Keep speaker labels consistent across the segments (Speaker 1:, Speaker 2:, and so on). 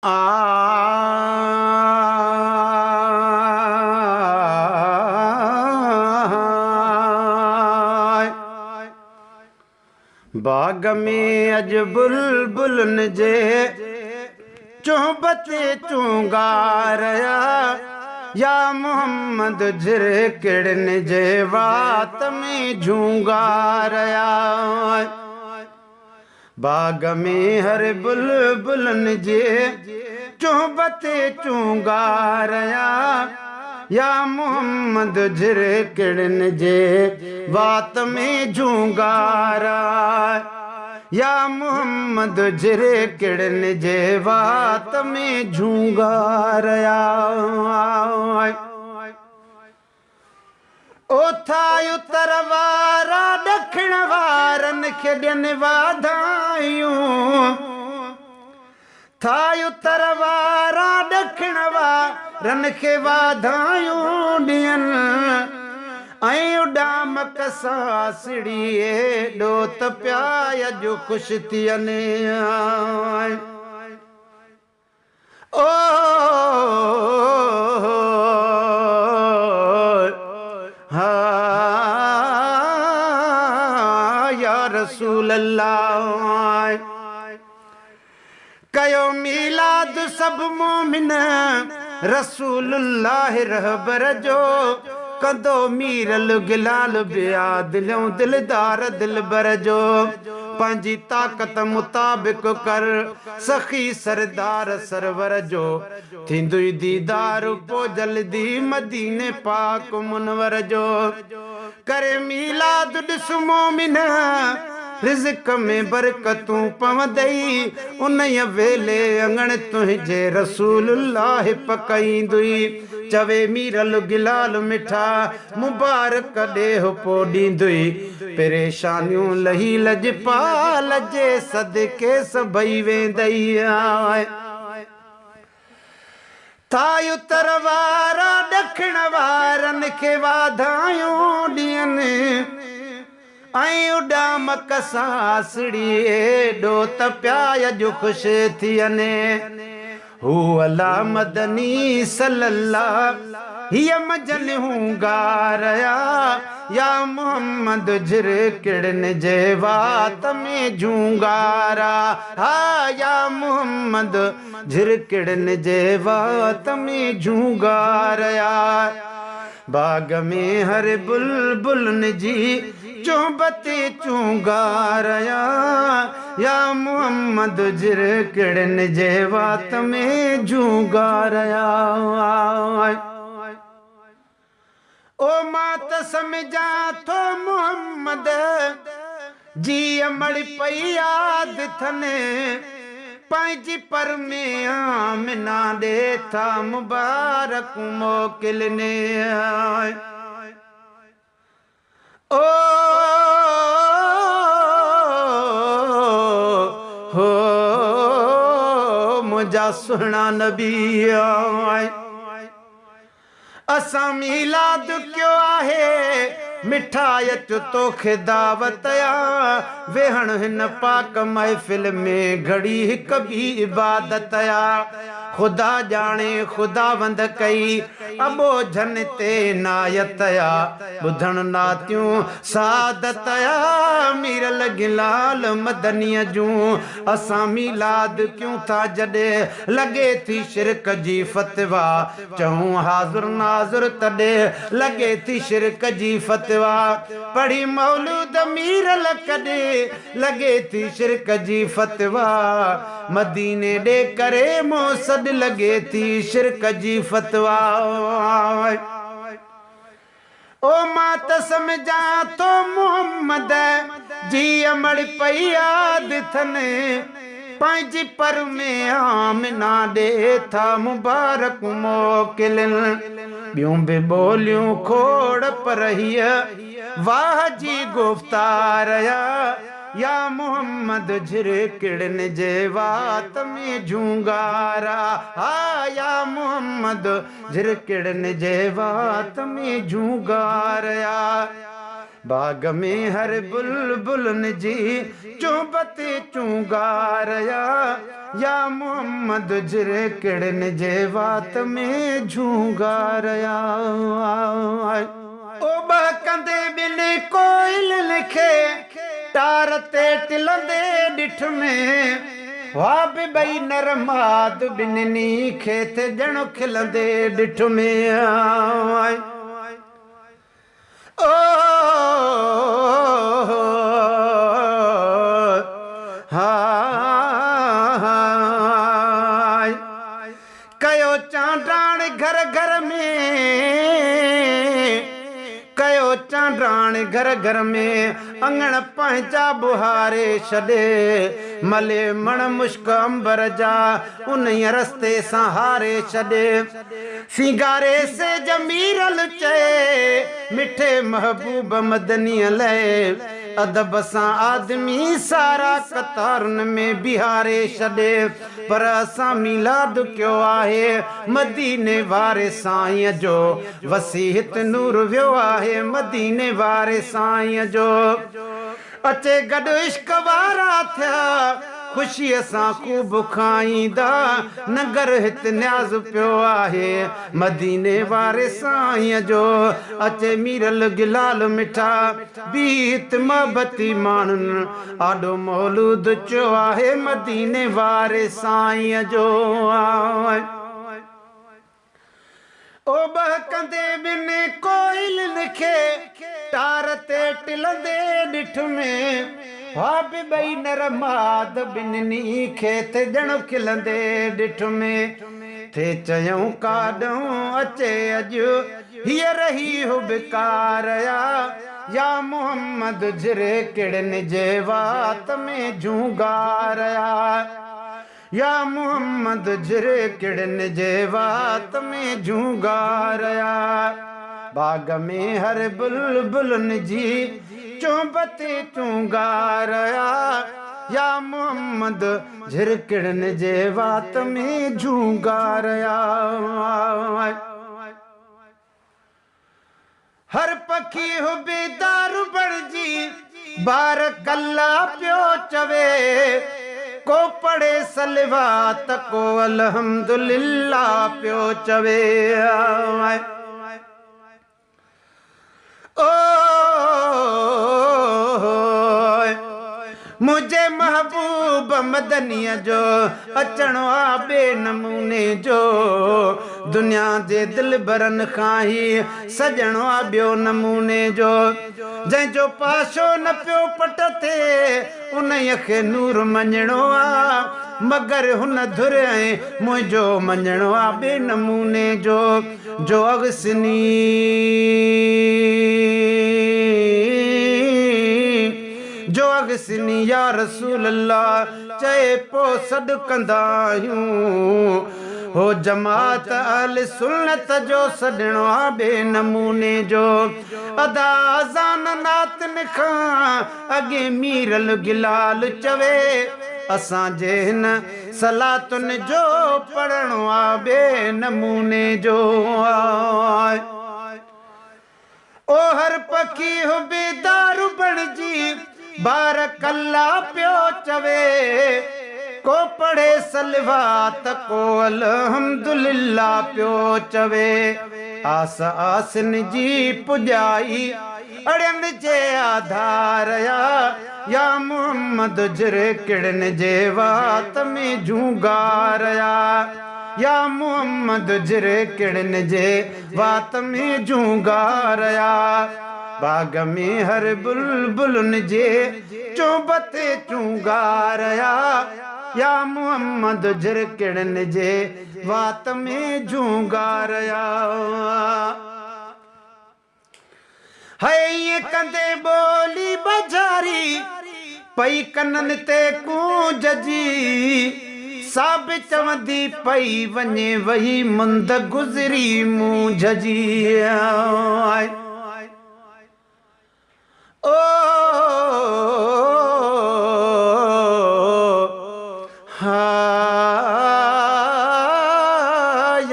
Speaker 1: آ باغ ۾ اڄ بلبلن جي چهبت چونگاريا، يا محمد جهرڪڙن جي وات ۾ جهونگاريا. باغ ۾ هر بلبلن جي چهبت چونگاريا، يا محمد جهرڪڙن جي وات ۾ جهونگارا، يا محمد جهرڪڙن جي وات ۾ جهونگاريا. او ٿا اتر وارا ڏکڻ وارن کي ڏين واڌايون، ٿا اتر وارا ڏکڻ وارن کي واڌايون ڏين، ۽ اڏام ڪساسڙي ايڏو ته پيا اڄ خوش ٿين. او ها يا رسول الله، ڪيو ميلاد سڀ مومن رسول الله رهبر جو، ڪندو ميرل گلال بيا دليون دلدار دلبر جو. پنهنجي طاقت مطابق ڪر سخي سردار سرور جو، ٿيندو ئي ديدار پوءِ جلدي مديني پاڪ منور جو. ڪري ميلاد ڏس مومن، رزق ۾ برڪتون پوندئي، ان ويلي اڱڻ تنهنجي رسول الله پڪائيندئي. چوي ميرل گلال مٺا مبارڪ ڏيهه پوءِ ڏيندئي، پريشانيون لهي لجپال جي صدقي سڀئي ويندئي. ٿا اتر وارا ڏکڻ وارن کي واڌايون ڏين، ۽ اڏام ڪساسڙي ايڏو ته پيا اڄ خوش ٿين. هو الله مدني صلي هيءَ مجن هونگاريا، يا محمد جهرڪڙن جي وات ۾ جهونگارا، ها يا محمد جهرڪڙن جي وات ۾ جهونگاريا. باغ ۾ هر بلبلن جي چهبت چونگاريا، يا محمد جهرڪڙن جي وات ۾ جهونگاريا. او مان ته سمجهان ٿو محمد جي امڙ پئي ياد ٿن، پنهنجي پر ۾ آمنا ڏي ٿا مبارڪ موڪلني. او هو منهنجا سهڻا نبي، اسان ميلاد ڪيو آهي، مٺائي اچ توکي دعوت آ، ويهڻ هن پاڪ محفل ۾ گهڙي هڪ به عبادت آ. خدا ڄاڻي خداوند ڪئي ابوجهن تي عنايت آ، ٻڌڻ ناتيون سعادت آ ميرل گلال مدنيءَ جون. اسان ميلاد ڪيون ٿا جڏهن لڳي ٿي شرڪ جي فتوا، چئون حاضر ناظر تڏهن لڳي ٿي شرڪ جي فتوا. پڙهي مولود ميرل ڪڏهن لڳي ٿي شرڪ جي فتوا، مديني ڏي ڪري مون سڏ لڳي ٿي شرڪ جي فتوا. او مان ته سمجهان ٿو محمد جي امڙ پئي ياد ٿن، پنهنجي پر ۾ آمنا ڏي ٿا مبارڪ موڪلن. ٻيون به ٻوليون کوڙ پر هيءَ واهه جي گفتار آ، يا محمد جهرڪڙن جي وات ۾ جهونگارا، ها يا محمد جهرڪڙن جي وات ۾ جهونگاريا. باغ ۾ هر بلبلن جي چهبت چونگاريا، يا محمد جهرڪڙن جي وات ۾ جهونگار آ. او ٻهڪندي ٻن ڪوئلن کي ٽار تي ٽلندي ڏٺم، هئا به ٻئي نر ماد ٻنهي کي ٿي ڄڻ کلندي ڏٺم. او ها ڪيو چانڊاڻ گهر گهر ۾، ڪيو چانڊاڻ گهر گهر ۾، اڱڻ پنهنجا ٻهاري ڇڏي، ملي مڻ مشڪ عنبر جا انهيء رستي سان هاري ڇڏي. سينگاري سي جميرل چئي، مٺي محبوب مدنيء لئه، ادب سان آدمي سارا قطارن ۾ بيهاري ڇڏي. پر اسان ميلاد ڪيو آهي مديني واري سائينء جو، وسي هت نور ويو آهي مديني واري سائينء جو. اچي گڏ عشق وارا ٿيا، خوشيء سان خوب کائيندا، ننگر هت نياز پيو آهي مديني واري سائينء جو. اچي ميرل گلال مٺا، بيهي هت محبتي ماڻهن آڏو مولود چيو آهي مديني واري سائينء جو. او ٻهڪندي ٻن ڪوئلن کي ٽار تي ٽلندي ڏٺم، هئا به ٻئي نر ماد ٻنهي کي ٿي ڄڻ کلندي ڏٺم. ٿي چيائون ڪاڏهون اچي اڄ هيء رهي هٻڪار آ، يا محمد جهرڪڙن جي وات ۾ جهونگار آ، يا محمد جهرڪڙن جي وات ۾ جهونگار آ. باغ ۾ هر بلبلن جي چونب تي چونگار آ، يا محمد جهرڪڙن جي وات ۾ جهونگار آ. هر پکي حبيدار بڻجي بارڪ الله پيو چوي، ڪو پڙهي صلوات ڪو الحمدلله پيو چوي. او منهنجي محبوب مدنيء جو اچڻو آ ٻئي نموني جو، دنيا جي دلبرن کان هي سڄڻو آ ٻيو نموني جو. جنهن جو پاشو نه پيو پٽ تي انهيء کي نور مڃڻو آ، مگر هن ڌر ۽ منهنجو مڃڻو آ ٻئي نموني جو. جو اغثني جو اغثني يا رسول الله چئي پو سڏ ڪندا آهيون، هو جماعت اهل سنت جو سڏڻو آ ٻئي نموني جو. ادا اذان نعتن کان اڳي ميرل گلال چوي، اسان جي هن صلاتن جو پڙهڻو آ ٻئي نموني جو. او هر پکي حبيدار بڻجي بارڪ الله پيو چوي، ڪو پڙهي صلوات ڪو الحمدلله پيو چوي. آس آسن جي پڄائي اڙين جي آڌار آ، يا محمد جهرڪڙن جي وات ۾ جهونگار آ، يا محمد جهرڪڙن جي وات ۾ جهونگار آ. باغ ۾ هر بلبلن جي چونب تي چونگار آ، يا محمد جهرڪڙن جي وات ۾ جهونگار آ. هي ائين ڪندي ٻولي ٻجهاري پئي ڪنن تي ڪونج جي، سا به چوندي پئي وڃي وئي مند گذري مونجهه جي. او ها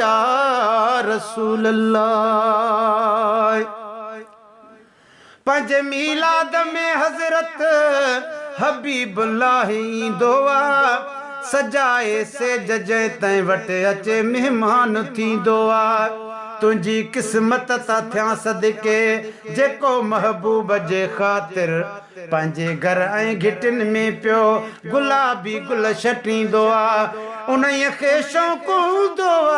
Speaker 1: يا رسول الله، پنهنجي ميلاد ۾ حضرت حبيب الله ايندو آ، سجائي سيج جنهن تنهن وٽ اچي مهمان ٿيندو آ. تنهنجي قسمت تان ٿيان صدقي جيڪو محبوب جي خاطر پنهنجي گهر ۽ گهٽين ۾ پيو گلابي گل ڇٽيندو آ. انهيء کي شوق هوندو آ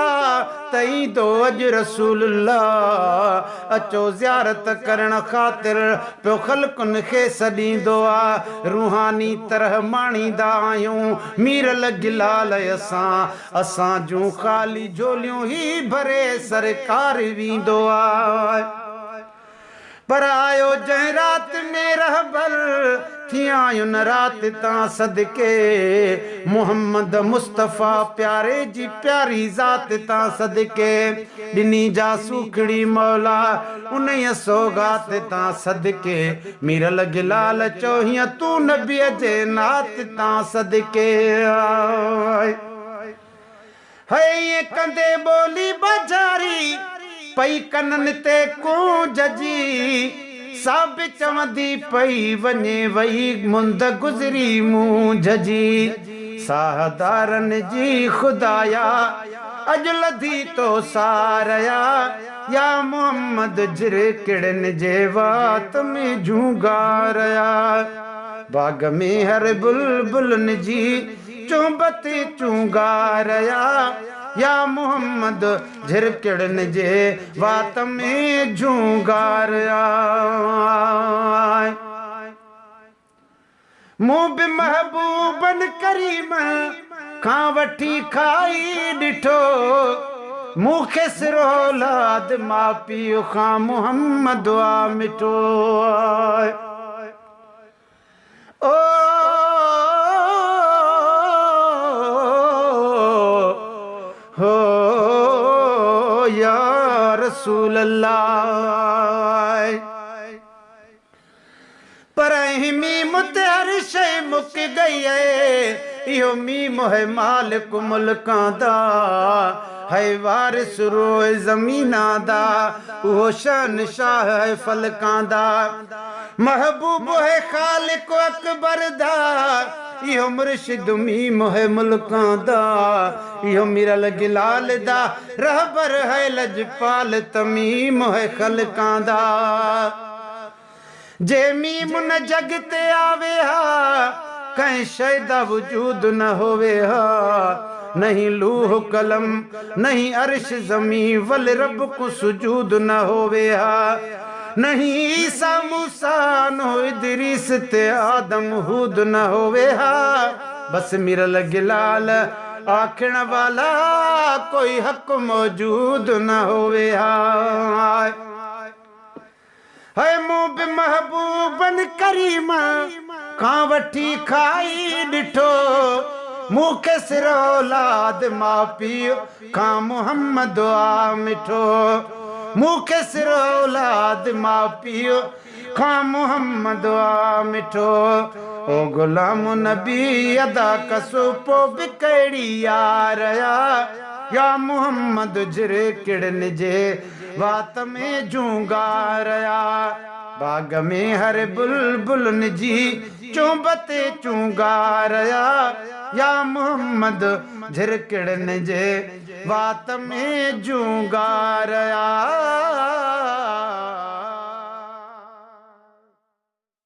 Speaker 1: ته ايندو اڄ رسول الله اچو زيارت ڪرڻ خاطر پيو خلقن کي سڏيندو آ. روحاني طرح ماڻيندا آهيون ميرل گلال اسان اسان جون خالي جهوليون هي ڀري سرڪار ويندو آ. پر آيو جنهن رات ۾ رهبر ٿيان ان رات تان صدقي محمد مصطفيٰ پياري جي پياري ذات تان صدقي ڏني جا سوکڙي مولا انهيء سوغات تان صدقي ميرل گلال چئو هيئن تون نبيء جي نعت تان صدقي. هي ائين ڪندي ٻولي ٻاجهاري، پئي ڪنن تي ڪونج جي، سا به چوندي پئي وڃي وئي مند گذري مونجهه جي، ساهدارن جي خدايا اڄ لڌي تو ساريا، يا محمد جرڪڙين جي وات ۾ جهونگاريا، باغ ۾ هر بلبلن جي چونبت چونگاريا، يا محمد جهرڪڙن جي وات ۾ جهونگاريا. مون به محبوبن ڪريم کان وٺي کائي ڏٺو، مون کي سر اولاد ماء پيء کان محمد آ مٺو. او هو يا رسول الله. پر هي ميم تي هر شيء مڪ گئي اهي. اهو ميم هي مالڪ ملڪان دا، هي وارث روء زمينان دا، اهو شهنشاهه هي فلڪان دا. محبوب هي خالق اڪبر دا، اهو مرشد ميم هي ملڪان دا، اهو ميرل گلال دا، رهبر هي لجپال تميم هي خلقان دا. جي ميم نه جڳ تي آوي ها، ڪنهن شيء دا وجود نه هوي ها، نهين لوح قلم، نهين عرش زمين ول رب ڪو سجود نه هوي ها، نهين عيسيٰ موسيٰ نوح ادريس تي آدم هود نه هوي ها، بس ميرل گلال آکڻ والا ڪوئي حق موجود نه هوي ها. هي مون به محبوبن ڪريم کان وٺي کائي ڏٺو، مون کي سر اولاد ماء پيء کان محمد آ مٺو، مون کي سر اولاد ماء پيء کان محمد آ مٺو. او غلام نبي ادا ڪسو پو به ڪهڙي يار آ، يا محمد جهرڪڙن جي وات ۾ جهونگاريا، باغ ۾ هر بلبلن جي چونب تي چونگاريا، يا محمد جهرڪڙن جي وات ۾ جهونگاريا.